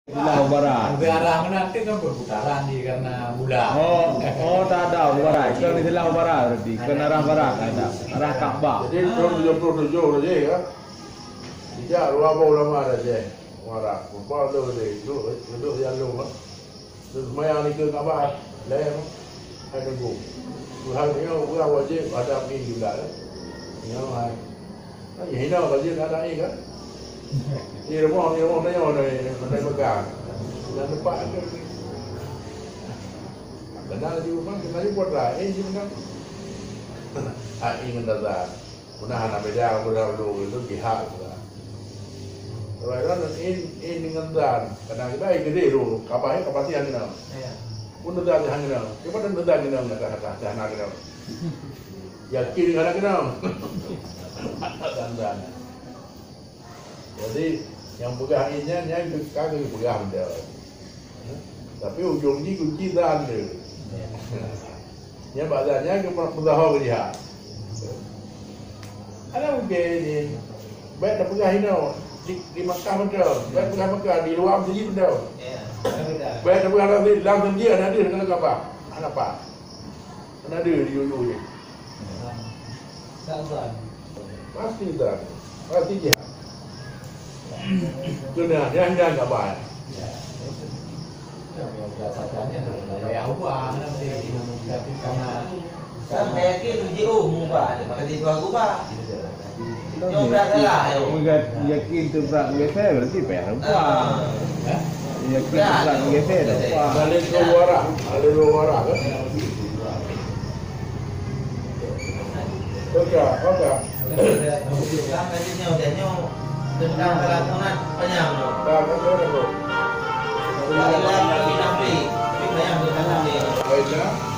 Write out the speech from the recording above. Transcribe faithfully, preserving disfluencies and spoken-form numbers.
Sebelah barat. Ziarah mana tu kan perputaran dia karena bulan. Oh, oh, tak ada barat. Kan di sebelah barat berarti. Kan arah barat ada. Arah Ka'bah. Jadi, tahun tujuh puluh tujuh tu je, ya. Sejak dua boh ulama dah je. Muara. Muka tu je. Duduk, duduk di alung, ah. Terus semayang di ke Ka'bah. Lain, ah. Hai tunggu. Tuhan punya orang wajib ada pergi juga, eh. Ya, hai. Kan hina baju tak ada ni kan? Di rumah, di rumah tanya orang ni, orang pegang. Dan tempat tu. Kenal di rumah, kenal di putra. Eh, dia pegang. Ah, ini mendadak. Pernah anak beda, aku dah dulu, itu jihad pula. Kalau orang in, in dengan dan, kadang kita ikut dia dulu, kapal ni kapal tiang kena. Ya. Pun dah dah kena. Cuma dah dah kena, dah dah dah dah kena. Yakin dengan kena. Dan dan. Jadi, nyang peugah in nyan, nyan ka geupeugah benda. Tapi ujong jih kunci zan tu. Nyan bak zan nyan geupeugah jihad. Ada mungkin ni, baik dah peugah inoe di, di Makkah betul, baik peugah Makkah di luar masjid betul. Baik dah peugah lam, lam masjid ada, ada kena kapal. Ada apa? Kan ada di ulu je. Pasti tak. Pasti je. Kena, dia hanya enggak baik. Sampai yakin tu je, oh, muka dia, maka dia tuan gubah. Nyoe brat salah, yo. Meuga-, yakin teubrat meugeser, berarti payah lupa. Ah. Yakin teubrat meugeser, lupa. Ada dua orang, ada dua orang, kan? Oke, oke. Kan tadi nyoe, nyoe tentang perlakuan panjang tu. Dah, kan, dah, dah, dah. Dalam Nabi, Nabi, tapi panjang tu, kan, Nabi. Baiklah.